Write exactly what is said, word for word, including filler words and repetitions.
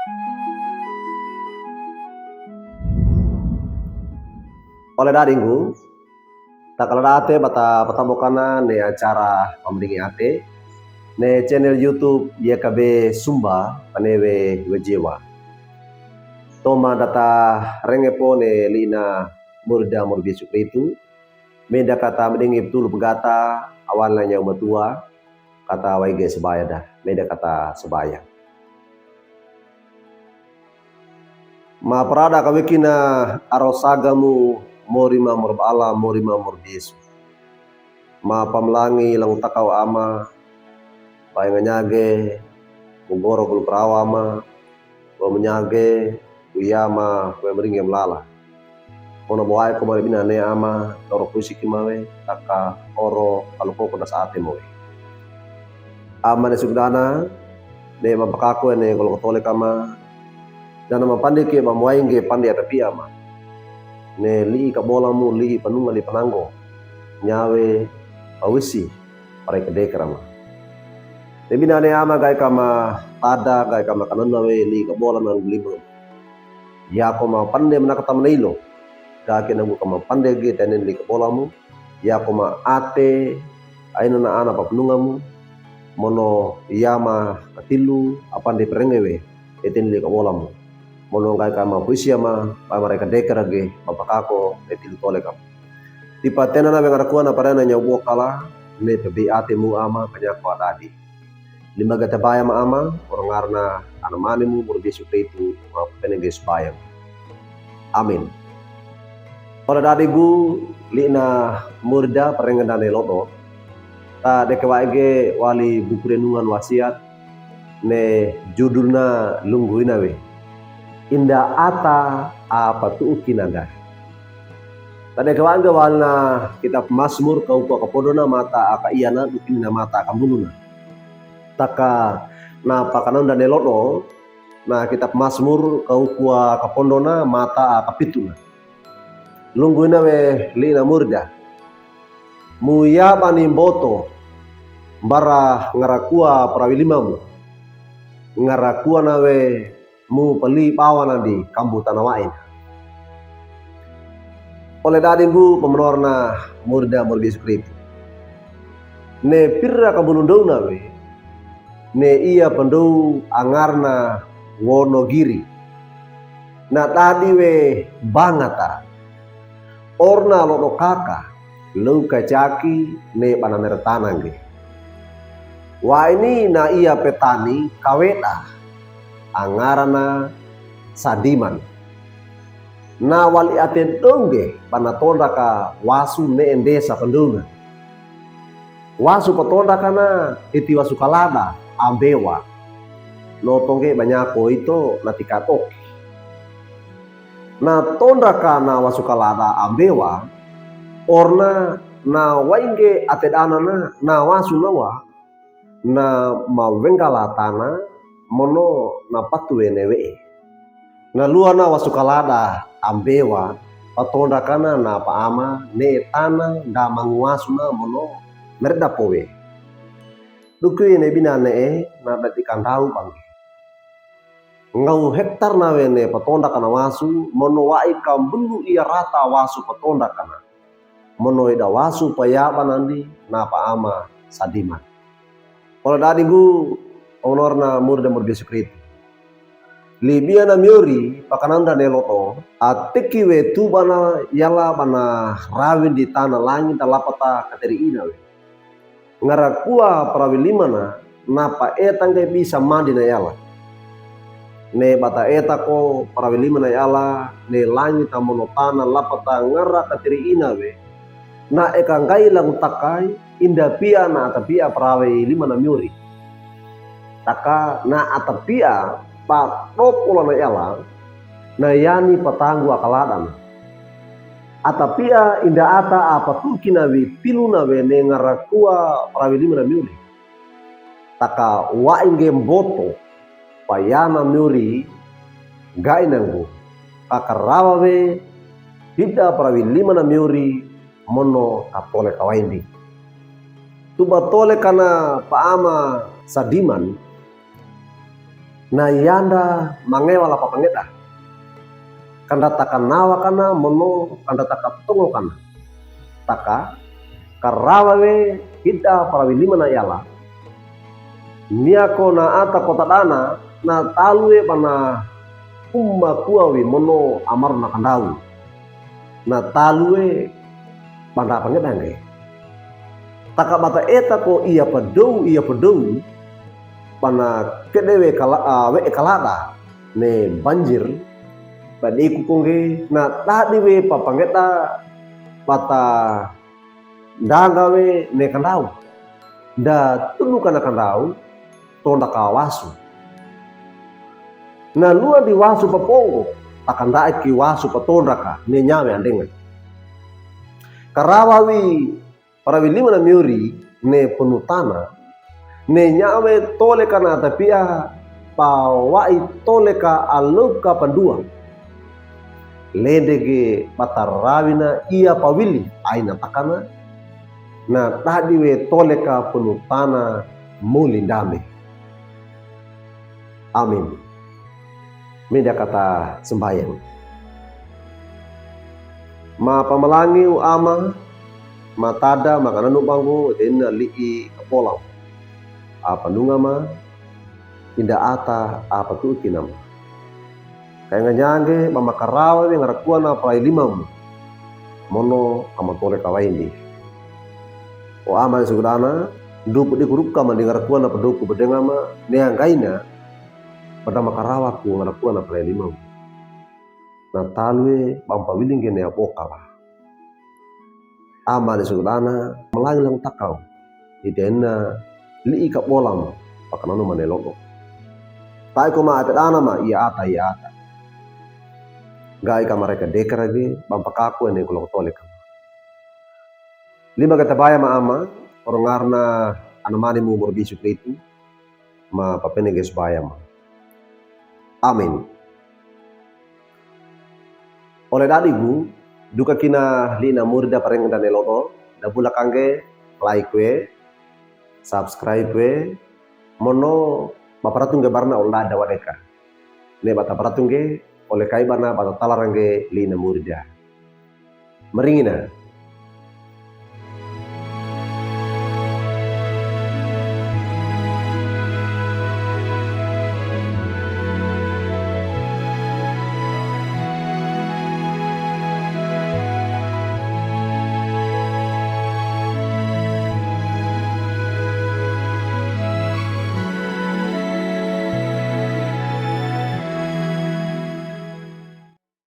Ole dadinggu, takaladaate bata patabokan ne acara Pamedingi Ate ne channel YouTube Y K B Sumba, pane we wejewa. Toma data renge po ne li'na murida murbi sukritu, meda kata medingi ptulu pegata awalna nyaw matua, kata waige sabaya da, meda kata sabaya. Ma parada kawekina arosaga mu, morima murba Allah, morima murbi Yesu. Ma pamlangi lang takaw Ama, bae nganyage, mugoro gulu perawa Ama, bae manyage, buyama, bae meringe melala. Mono bawae ko mare binane Ama, toro kusiki mawe, taka oro, kaloko ko dasa ate mawe. Ama ne sugdana, ne mapakako ne golo kotole kama, dana mapandeke ba mwainge pande atapia Ama. Ne li'i kabola mu, li'i panunga, li'i pananggo. Nyawe, pawisi, pare kedekera Ama. Ne binane Ama gae kama tada, gae kama kanana we, li'i kabola nang lima. Yako ma pande manaka tamana ilo. Gake nanggu kama pande ge tenen li'i kabola mu. Yako ma ate, aina na ana papanunga mu. Mono yama katilu, apande perenge we, eten li'i kabola mu. Mono gae kama puisi Ama, ba mare kedekera ge, mapakako, etilu tole kama. Tipa tena na we ngarakua na parana nyaw bokala, ne pebi ate mu Ama, kanyako adadi. Lima gata baya ma Ama, oro ngarna ana mane mu, murbi sukritu, ma penenge sabaya. Amin. Ole dadinggu, li'na murida parengedane lodo. Ta deke waige wali buku renungan wasiat, ne judulna Lungguina we. Inda ata a patu'ukinanda. Ta deke waige walina kitab Masmur kaukua kapondona mata a kaiyana, dukina mata a kambuluna. Taka na pakananda ne lodo, na kitab Masmur kaukua kapondona mata a kapituna. Lungguina we li'na murida. Mu yabani mboto, bara ngarakua parawi lima mu. Ngarakua na we mu pali bawana di kambu tana wain. Ole dadinggu pamanorna murida murbi sukritu. Ne pira kabulundouna we, ne ia pandow a ngarna Wonogiri. Na dadi we bangata. Orna lodo kaka, low kachaki ne bana mere tanangge. Waini na ia petani kaweda, a ngarana Sadiman. Na wali ate dongge bana tondaka wasu ne endesa pandowna. Wasu patondakana eti wasu kalada ambewa. No tongge banyako ito na tika toki. Na tondaka na wasu kalada ambewa, orna na wainge ate danana na wasu nawa, na mawengala tana, mono na patuwe ne we'e. Na luwa na wasu kalada ambewa, patondakana na paama, ne tana nda manguwasuna mono mereda powe. Dukuwi ne binane'e, na dadi kandaw bangge. Ngaw hektar na we ne patondakana wasu, mono wa'i kambulu ia rata wasu patondakana. Mono ida wasu payabanandi na paama Sadiman. Ole dadinggu, onorna murida murbi sukritu. Libia na miyori, pakananda ne lodo, a teki we tubana yala bana rawindi tana langit da lapata kateri'ina we. Ngarakua parawi limana, na paeta ngge bisa mandi na yala. Ne bata eta ko parawi limana yala, ne langit a mono tana lapata ngara kateri'ina we. Na eka nggai lang takai, inda pia na atapia parawi limana miyori. Taka na atapia patokolana yala, na yani patanggu a kaladana. Atapia inda ata a patu'ukina wi tiluna we ne ngarakua parawi limana miyori. Taka wa'i ngge mboto, payana miyori, ngga'i nanggu. Kakarawa we, hida parawi limana miyori, mono katole kawaindi. Tuba tole kana paama Sadiman, Na yanda mangewa la papangeda. Kanda takanawa kana mono kanda takatongo kana. Taka, karawa we hida parawilima na yala. Niya ko na ata kota dana, na talu we bana uma kuwa we mono amaro na kandawi. Na talu we banda pangeda ngge. Taka bata eta ko iya padou, iya padou, bana kede we kala, ah, we kalada, ne banjir, ba deku ko ngge, na dadi we papangeda, bata ndanga we ne kandawi. Da tudu kana kandawi, tonda ka wasu. Na luwa di wasu papongo, takanda ki wasu patondaka, ne nyawe andenga. Karawa we parawilima na miori, ne penutana, ne nyawe tole kana tapia, pawai tole ka aloka pandua. Lende ge bata rawi na iya pawili, ai na takana, na dadi we tole ka penutana muli ndambe. Amin. Meda kata sambayang. Ma pamalangi o Ama, ma tada, ma kananu bangku, dena li'i kapolam. Apa nunga ma, inda ata apa tu'u kinama. Kainganyangge, ba makarawa we ngarakuwa na pailima mu. Mono amatole kawaindi. O Ama ne sukudana, dupu di kuruka ma di ngarakuwa na padoku bedenga ma, ne anggaina, bada makarawa ku ngarakuwa na pailima mu. Na talu we bang pawili ngge ne apoka ba. Ama ne sukudana, malangi lang takau. Itenna, li'i kapolam, pakananu mane lodo. Ta'i ko ma ate dana ma, iya ata, iya ata. Ga'i ka mareka dekara ge, bang pakaku ene kulo tole ka. Lima kata baya ma Ama, orongarna anamani mu moro bisu kritu, ma papene ge subaya ma. Amin. Ole dadi gu, duka kina li'i na murida pareng dane lodo, da bula kangge, like we, subscribe we, mono, ma paratung ge barna ole dadi wadeka. Ne bata paratung ge, ole kai bana bata talarang ge li'i na murida. Maringina,